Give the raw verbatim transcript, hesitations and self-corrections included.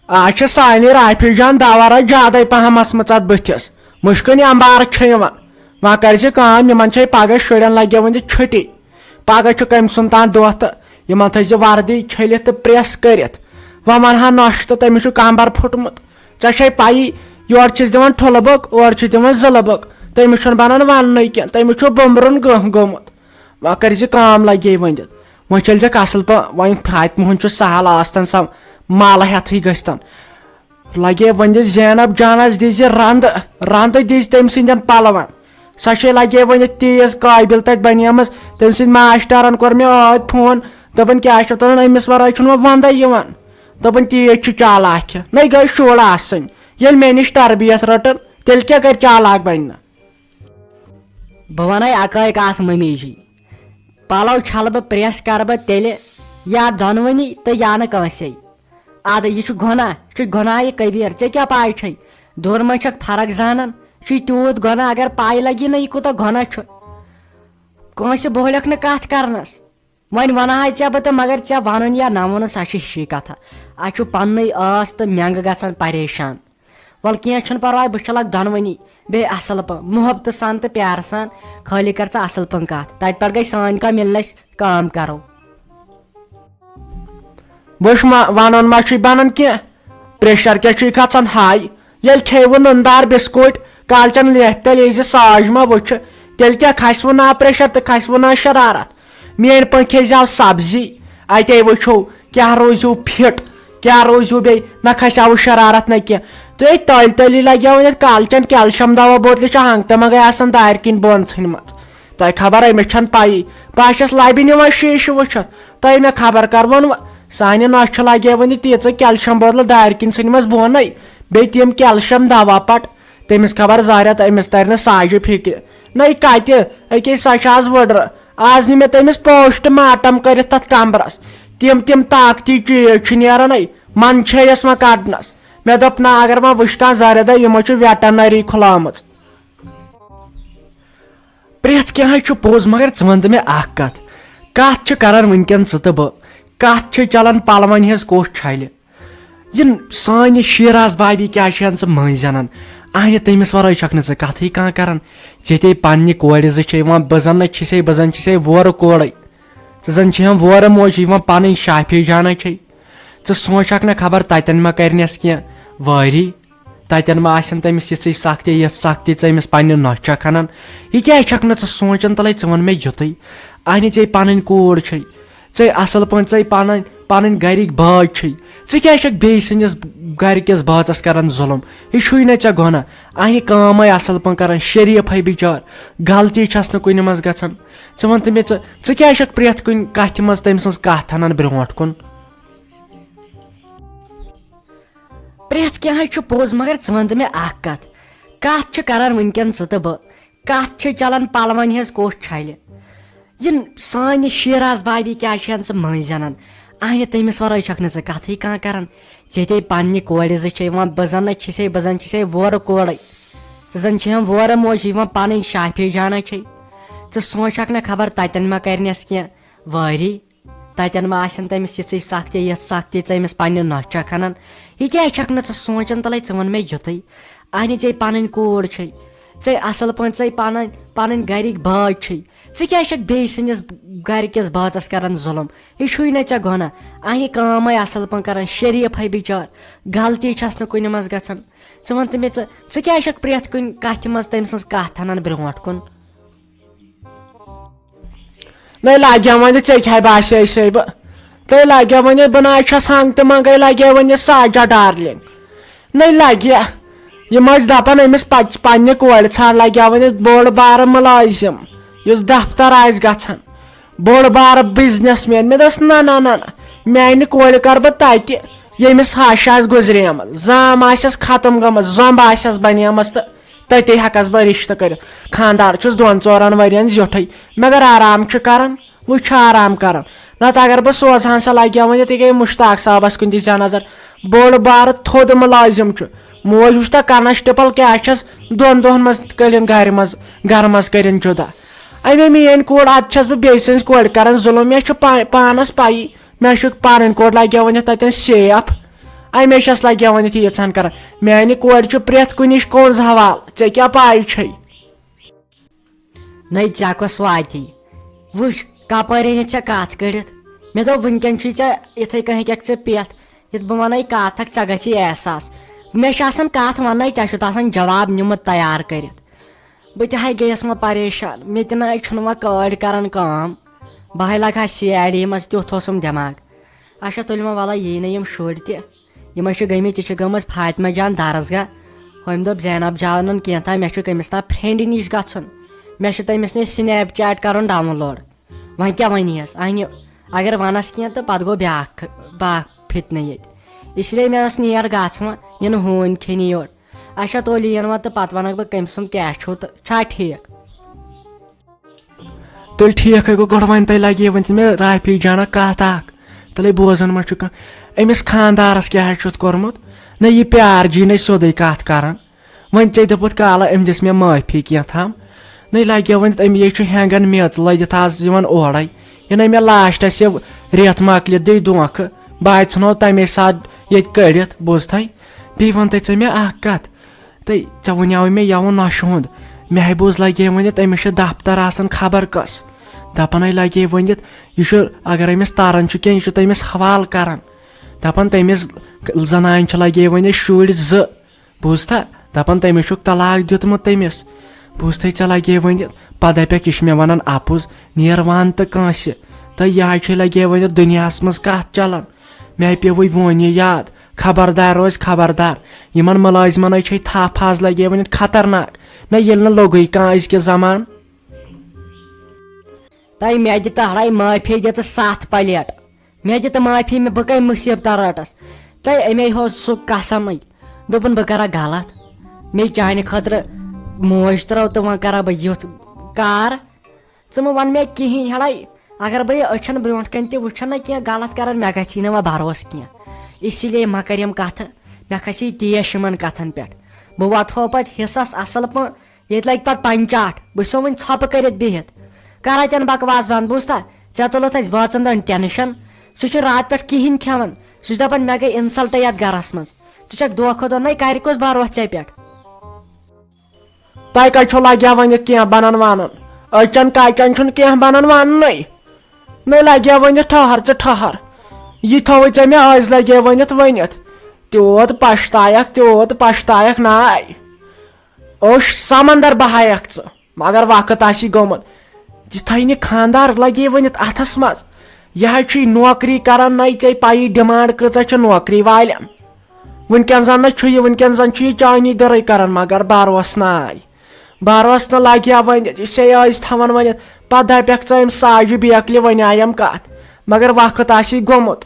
آز چھِ سانہِ رافی جان دوا رژھ زیادَے پہم ٲسمٕژ اَتھ بٕتھِس۔ مُشکِن اَمبار چھِ یِوان۔ وۄنۍ کٔرۍ زِ کٲم، یِمَن چھے پگاہ شُرٮ۪ن لَگہِ وٕنہِ چھُٹی۔ پگاہ چھُ کٔمۍ سُنٛد تام دۄہ تہٕ یِمَن تھٲیزِ وردی چھٔلِتھ تہٕ پرٛٮ۪س کٔرِتھ۔ وۄنۍ وَنہٕ ہا نۄشہِ تہٕ تٔمِس چھُ کمبر پھُٹمُت۔ ژےٚ چھے پَیی، یورٕ چھِس دِوان ٹھُلہٕ بۄک، اورٕ چھِس دِوان زٕلہٕ بۄک۔ تٔمِس چھُنہٕ بَنان وَننُے کینٛہہ، تٔمِس چھُ بوٚمبرُن گٔہہ گوٚمُت۔ وۄنۍ کٔرۍ زِ کٲم، لَگے ؤنِتھ۔ وۄنۍ چھٔلۍ زِ اَصٕل پٲ-، وۄنۍ فاطمہٕ ہُنٛد چھُ سہل آستان سا مالہٕ ہٮ۪تھٕے گٔژھتن۔ لَگے ؤنِتھ زینب جانس دِزِ رنٛدٕ، رنٛدٕ دِزِ تٔمۍ سٕنٛدٮ۪ن پلون۔ سۄ چھے لَگے ؤنِتھ تیز قٲبِل تَتہِ بنیمٕژ۔ تٔمۍ سٕنٛدۍ ماسٹرن کوٚر مےٚ ٲدۍ فون، دوٚپُن، "کیٛاہ چھُ تَتھ وَنان؟ أمِس ورٲے چھُنہٕ وۄنۍ وندے یِوان۔" دوٚپُن، "تیز چھُ چالاکھ کھٮ۪تھ۔ نَے گٔے شُر آسٕنۍ۔ ییٚلہِ مےٚ نِش تربیت رٔٹٕن، تیٚلہِ کیٛاہ کرِ چالاکھ بنہِ نہٕ؟" بہٕ وَنَے اَکٲے کَتھ مٔمی جی، پَلو چھَلہٕ بہٕ، پرٛٮ۪س کَرٕ بہٕ تیٚلہِ یا دۄنوٕنی تہٕ یا نہٕ کٲنٛسے۔ اَدٕ یہِ چھُ گۄناہ، یہِ چھُ گۄناہہِ کبیٖر۔ ژےٚ کیٛاہ پَے چھے؟ دوٗرِ منٛز چھَکھ فرق زانان، یہِ چھُے تیوٗت گۄناہ، اگر پَے لَگی نہ یہِ کوٗتاہ گۄناہ چھُ۔ کٲنٛسہِ بوہلٮ۪کھ نہٕ کَتھ کَرنَس۔ وۄنۍ وَنہٕ ہاے ژےٚ بہٕ تہٕ، مگر ژےٚ وَنُن یا نہ وَنُن، سۄ چھِ ہِشی کَتھا۔ اَسہِ چھُ پَننُے ٲس تہٕ مٮ۪نٛگہٕ گژھان پریشان۔ وَلہٕ کینٛہہ چھُنہٕ پَرواے، بہٕ چھَلَکھ دۄنوٕنی بیٚیہِ اَصٕل پٲٹھۍ، محبتہٕ سان تہٕ پیارٕ سان۔ خٲلی کَر ژٕ اَصٕل پٲٹھۍ کَتھ، تَتہِ پٮ۪ٹھ گٔے سٲنۍ کٲم، ییٚلہِ نہٕ أسۍ کٲم کَرو۔ وٕچھ ما، وَنُن ما چھُے بَنان کینٛہہ؟ پریشر کیٛاہ چھُے کھژان ہاے؟ ییٚلہِ کھیٚیہِ وٕ نُندار بِسکوٗٹ، کالچن لیفہِ تَلہِ ییٚلہِ زِ ساج ما وٕچھِ، تیٚلہِ کیٛاہ کھسہِ وٕ نا پریشر تہٕ کھسہِ وٕ نا شرارت؟ میٛٲنۍ پٲٹھۍ کھیٚزیو سبزی، اَتے وٕچھو کیٛاہ روزِو فِٹ، کیٛاہ روزِو بیٚیہِ، نہ کھسیو شرارت نہ کینٛہہ۔ تُہۍ تٔلۍ تٔلی لگیو وۄنۍ یَتھ کالچن کیلشیم دوا بوتلہِ، چھِ ہنٛگ تہٕ منٛگے آسان دارِ کِنۍ بۄن ژھٕنمٕژ۔ تۄہہِ خبر، أمِس چھَنہٕ پَیی۔ بہٕ ہا چھَس لَبہِ نِوان شیٖشہٕ وٕچھِتھ۔ تۄہہِ مےٚ خبر کَر ووٚنوٕ؟ سانہِ نۄشہِ چھِ لَگے وٕنہِ تیٖژٕ کیلشیم بوتلہٕ دارِ کِنۍ ژھٕنِمَس بۄنَے۔ بیٚیہِ تِم کیلشیم دوا پَٹ۔ تٔمِس خبر زاریا تہٕ أمِس تَرِ نہٕ ساجہِ فِکرِ۔ نَے کَتہِ؟ أکے سۄ چھِ آز ؤڈرٕ۔ آز نی مےٚ تٔمِس پوسٹ مارٹم کٔرِتھ تَتھ کَمرَس۔ تِم تِم طاقتی چیٖز چھِ نیران اَے۔ من چھے یَس وۄنۍ کَڑنَس۔ مےٚ دوٚپ، نہ، اگر وۄنۍ وٕچھتان زاریا دَپہِ، یِمو چھِ ویٹرنری کھُلٲمٕژ۔ پرٛٮ۪تھ کینٛہہ چھُ پوٚز، مگر ژٕ وَن تہٕ مےٚ اَکھ کَتھ۔ کَتھ چھِ کَران وٕنۍکٮ۪ن ژٕ تہٕ بہٕ؟ کَتھ چھِ چَلان پَلوَن ہِنٛز کوٚش چھَلہِ؟ یِم سانہِ شیراز بابی کیٛازِ چھِ ہَن ژٕ مٔنٛزۍ زَنان؟ اَہنہِ، تٔمِس وَرٲے چھَکھ نہٕ ژٕ کَتھٕے کانٛہہ کَران۔ ژےٚ تے پنٛنہِ کورِ زٕ چھے یِوان، بہٕ زَن نہ چھِسے، بہٕ زَن چھِسے وورٕ کورٕے۔ ژٕ زَن چھِ ہَن وورٕ موج یِوان پَنٕنۍ شافی جانہ چھے۔ ژٕ سونٛچ ہَکھ نہ خبر تَتٮ۪ن ما کَرِنَس کینٛہہ وٲری؟ تَتٮ۪ن ما آسن تٔمِس یِژھٕے سختی، یِژھ سختی ژٕ أمِس پننہِ نۄشہِ چھَکھ اَنان؟ یہِ کیٛازِ چھَکھ نہٕ ژٕ سونٛچان تَلَے؟ ژٕ وَن مےٚ یُتُے، اَہنہِ ژےٚ پَنٕنۍ کوٗر چھے، ژےٚ اَصٕل پٲٹھۍ، ژےٚ پَنٕنۍ، پَنٕنۍ گَرِکۍ باج چھے، ژٕ کیٛازِ چھَکھ بیٚیہِ سٕنٛدِس گَرِکِس باژَس کَران ظُلُم؟ یہِ چھُے نہ ژےٚ گۄناہ؟ اَہنہِ کٲم آے اَصٕل پٲٹھۍ کَران، شریٖف ہے بِچار، غلطی چھَس نہٕ کُنہِ منٛز گژھان۔ ژٕ وَن تہٕ مےٚ، ژٕ، ژٕ کیٛازِ چھَکھ پرٛٮ۪تھ کُنہِ کَتھِ منٛز تٔمۍ سٕنٛز کَتھ اَنان برٛونٛٹھ کُن؟ پرٛٮ۪تھ کینٛہہ حظ چھُ پوٚز، مگر ژٕ وَن تہٕ مےٚ اَکھ کَتھ۔ کَتھ چھِ کَران وٕنۍکٮ۪ن ژٕ تہٕ بہٕ؟ کَتھ چھِ چَلان پَلوَن ہِنٛز کوٚش چھَلہِ؟ یِم سانہِ شیراز بابی کیٛازِ چھِ ہَن ژٕ مٔنٛزۍ زَنان؟ اَہنہِ، تٔمِس وَرٲے چھَکھ نہٕ ژٕ کَتھٕے کانٛہہ کَران۔ ژےٚ تے پنٛنہِ کورِ زٕ چھےٚ یِوان، بہٕ زَن نہ چھِسے، بہٕ زَن چھِسے وورٕ کورٕے۔ ژٕ زَن چھِ ہَن وورٕ موج یِوان پَنٕنۍ شافی جانہ چھے۔ ژٕ سونٛچ ہَکھ نہ خبر تَتٮ۪ن ما کَرِنَس کینٛہہ وٲری۔ تَتٮ۪ن ما آسن تٔمِس یِژھٕے سختی، یِژھ سختی ژٕ أمِس پنٛنہِ نۄشہِ چھَکھ اَنان؟ یہِ کیٛازِ چھَکھ نہٕ ژٕ سونٛچان تَلَے؟ ژٕ وَن مےٚ یُتُے، اَہنہِ، ژےٚ پَنٕنۍ کوٗر چھے، ژےٚ اَصٕل پٲٹھۍ، ژےٚ پَنٕنۍ، پَنٕنۍ گَرِکۍ باج چھے، ژٕ کیٛازِ چھَکھ بیٚیہِ سٕنٛدِس گَرِکِس باژَس کَران ظُلُم؟ یہِ چھُے نہ ژےٚ گۄناہ؟ اَہنہِ، کٲم آے اَصٕل پٲٹھۍ کَران، شریٖف ہے بِچار، غلطی چھَس نہٕ کُنہِ منٛز گژھان۔ ژٕ وَن تہٕ مےٚ، ژٕ، ژٕ کیٛازِ چھَکھ پرٛٮ۪تھ کُنہِ کَتھِ منٛز تٔمۍ سٕنٛز کَتھ اَنان برٛونٛٹھ کُن؟ نَے لاگیا وۄنۍ ژےٚ کیٛاہ باسے سے بہٕ؟ تہٕ لاگیا وۄنۍ بہٕ نہ حظ چھَس ہنٛگ تہٕ منٛگَے، لاگیا وۄنۍ ساجا ڈارلِنٛگ۔ نَے لاگیا، یِم ٲسۍ دَپان أمِس پَچ-، پنٛنہِ کورِ ژھانٛڈ، لاگیا وۄنۍ بوٚڑ بارٕ مُلٲزِم، یُس دفتر آسہِ گژھان، بوٚڑ بارٕ بِزنِس مین۔ مےٚ دوٚپُس، نہ، نہ، نہ، نہ، میٛانہِ کورِ کَرٕ بہٕ تَتہِ، ییٚمِس ہَش آسہِ گُزریمٕژ، زام آسٮ۪س ختم گٔمٕژ، زۄمب آسٮ۪س بنیمٕژ تہٕ تٔتی ہٮ۪کس بہٕ رِشتہٕ کٔرِتھ۔ خانٛدار چھُس دۄن ژورن ؤرین زیوٹھٕے، مگر آرام چھُ کران، وۄنۍ چھُ آرام کران۔ نتہٕ اگر بہٕ سوزہان سا لگہِ ہا وۄنۍ ییٚتہِ یہِ مشتاق صٲبس کُن دِژ ہا نظر، بوٚڑ بارٕ تھوٚد مُلٲزِم چھُ۔ موج وٕچھ تہ کنسٹیبل کیٛاہ چھس دۄن دۄہن منٛز کٔلِن گرِ منٛز، گرٕ منٛز کٔرِن جُدا۔ اَمے میٛٲنۍ کوٗر، ادٕ چھس بہٕ بیٚیہِ سٕنٛزِ کورِ کران ظُلُم، مےٚ چھُ پا-، پانس پَیی۔ مےٚ چھُ پنٕنۍ کوٹ لگیو وۄنۍ تتٮ۪ن سیف۔ أمے چھَس لگیا ؤنِتھ ییٖژہن کران۔ میانہِ کورِ چھُ پرٛٮ۪تھ کُنِچ کونٛز حوال، ژےٚ کیٛاہ پاے چھے؟ نَے ژےٚ کۄس واتی؟ وٕچھ، کَپٲرۍ أنِتھ ژےٚ کَتھ کٔڑِتھ؟ مےٚ دوٚپ، وٕنکٮ۪ن چھُے ژےٚ یِتھَے کٔنۍ ہیٚکَکھ ژےٚ پٮ۪تھ۔ یُتھ بہٕ وَنَے کَتھ اَکھ، ژےٚ گژھی احساس۔ مےٚ چھُ آسان کَتھ وَنٕنَے، ژےٚ چھُتھ آسان جواب نیُمُت تیار کٔرِتھ۔ بہٕ تہِ ہَے گٔیَس وۄنۍ پریشان، مےٚ تہِ نَے چھُنہٕ وۄنۍ کٲڑۍ کَران کٲم۔ بہٕ ہَے لَگہٕ ہا سی آی ڈی منٛز، تیُتھ اوسُم دٮ۪ماغ۔ اچھا، تُلہِ وۄنۍ وَلَے، یی نہٕ یِم شُرۍ تہِ۔ یِمے چھِ گٔمٕتۍ، یہِ چھِ گٔمٕژ فاطمہ جان درس گاہ۔ ہُمۍ دوٚپ زینب جانن کینٛہہ تام، مےٚ چھُ کٔمِس تام فرینڈِ نِش گژھُن، مےٚ چھُ تٔمِس نِش سنیپ چیٹ کرُن ڈاوُن لوڈ۔ وۄنۍ کیٛاہ ونہِ یس؟ انہِ اگر ونس کینٛہہ تہٕ پتہٕ گوٚو بیٛاکھ، بیٛاکھ فتنہٕ ییٚتہِ۔ اس لیے مےٚ ٲس نیر گژھ وۄنۍ، یِنہٕ ہوٗنۍ کھیٚنہِ یور۔ اچھا تُلہِ یِن وۄنۍ تہٕ پتہٕ ونکھ بہٕ کٔمۍ سُنٛد کیٛاہ چھُ تہٕ چھا ٹھیٖک۔ تیٚلہِ ٹھیٖکھٕے گوٚو، گۄڈٕ وۄنۍ تۄہہِ لگے وۄنۍ تہِ مےٚ رافی جانہ کتھ اکھ۔ تیٚلے بوزان ما چھُ کانٛہہ؟ أمِس خانٛدارس کیٛاہ حظ چھُتھ کوٚرمُت؟ نہ یہِ پیار جی نَے سیوٚدُے کتھ کران۔ وۄنۍ ژےٚ دوٚپُتھ کالہ أمۍ دِژ مےٚ معٲفی کینٛہہ تام۔ نَے لگے وۄنۍ تہٕ أمۍ یے چھُ ہینگن میٚژ لٔدِتھ آز یِوان اورے۔ یہِ نَے مےٚ لاسٹس یہِ رٮ۪تھ مۄکلِتھ دِی دھونٛکھٕ۔ بہٕ آے ژھٕنو تمے ساتہٕ ییٚتہِ کٔڑِتھ، بوٗزتھے؟ بیٚیہِ وَن تہٕ ژےٚ مےٚ اکھ کتھ۔ تہٕ ژےٚ وَنیٛاوُے مےٚ یَوٕ نۄشہِ ہُنٛد۔ مےٚ ہے بوٗز لگے ؤنِتھ أمِس چھُ دفتر آسان خبر کس۔ دپان ہے لگے ؤنِتھ، یہِ چھُ، اگر أمِس تران چھُ کینٛہہ، یہِ چھُ تٔمِس حوالہٕ کران۔ دپان تٔمِس زنانہِ چھِ لگے ؤنِتھ شُرۍ زٕ۔ بوٗزتھا؟ دپان تٔمِس چھُکھ طلاق دیُتمُت تٔمِس۔ بوٗزتھٕے ژےٚ لگے ؤنِتھ، پتہٕ دپٮ۪کھ یہِ چھُ مےٚ ونان اپُز، نیر ون تہٕ کٲنٛسہِ۔ تہٕ یہِ حظ چھے لگے ؤنِتھ دُنیاہس منٛز کتھ چلان۔ مےٚ پیوٚوُے وۄنۍ یہِ یاد، خبردار روزِ خبردار۔ یِمن مُلٲزمن ہے چھے تھپھ آز لگے ؤنِتھ خطرناک۔ نہ ییٚلہِ نہٕ لوٚگُے کانٛہہ أزکہِ زمان۔ تۄہہِ مےٚ دِ تہڑے معٲفی دِتہٕ ستھ پلیٹ۔ مےٚ دِ تہٕ معٲفی، مےٚ بہٕ کَمہِ مُصیٖبتہ رٔٹٕس؟ تۄہہِ اَمے ہوو سُہ قسمٕے۔ دوٚپُن بہٕ کرا غلط۔ مےٚ چانہِ خٲطرٕ موج ترٲو تہٕ وۄنۍ کرا بہٕ یُتھ کار۔ ژٕ مہٕ وَن مےٚ کِہیٖنۍ ہڑے۔ اگر بہٕ یہِ أچھن برونٛٹھ کَنہِ تہِ وٕچھن نہ کینٛہہ غلط کران، مےٚ گژھی نہٕ وۄنۍ بروسہٕ کینٛہہ۔ اسی لیے مہ کر یِم کتھٕ۔ مےٚ کھسی ٹیش یِمن کتھن پٮ۪ٹھ۔ بہٕ وۄتھو پتہٕ حصس اصل پٲٹھۍ۔ ییٚتہِ لگہِ پتہٕ پنچاٹھ، بہٕ چھُسو وۄنۍ ژھۄپہٕ کٔرِتھ بِہِتھ۔ کر اتٮ۪ن بکواس بنٛد، بوٗزتھا؟ ژےٚ تُلُتھ اسہِ بٲژن دۄن ٹینشن۔ سُہ چھُ راتہٕ پٮ۪ٹھ کِہینۍ کھٮ۪وان۔ سُہ چھُ دپان مےٚ گٔے انسلٹ یتھ گرس منٛز۔ ژٕ چھکھ دۄہ کھۄتہٕ دۄہ، نَے کرِ کُس بروسہٕ ژےٚ پٮ۪ٹھ؟ تۄہہِ کتہِ چھو لگیا ؤنِتھ کینٛہہ بنان ونان؟ أچن کچن چھُنہٕ کینٛہہ بنان وننُے۔ نَے لگیا ؤنِتھ ٹھہر ژٕ ٹھہر۔ یہِ تھووُے ژےٚ مےٚ ٲزۍ لگے ؤنِتھ ؤنِتھ۔ تیوٗت پشتایکھ، تیوٗت پشتایکھ ناے۔ اوٚش سمندر بہایکھ ژٕ، مگر وقت آسی گوٚمُت۔ یہِ تھاینہِ خاندار لگے ؤنِتھ اتھس منٛز۔ یہِ حظ چھُے نوکری کران، نَے ژےٚ پَیی ڈیمانڈ کۭژاہ چھِ نوکری والٮ۪ن۔ وٕنکٮ۪ن زن نہ چھُ یہِ، وٕنکٮ۪ن زن چھُ یہِ چانی دٔرٕے کران، مگر بروس ناے۔ بروس نہٕ لگہِ ہا ؤنِتھ، یہِ چھے ٲسۍ تھاوان ؤنِتھ۔ پتہٕ دپٮ۪کھ ژٕ أمۍ ساجہِ بیکلہِ وۄنۍ آیم کتھ، مگر وقت آسی گوٚمُت۔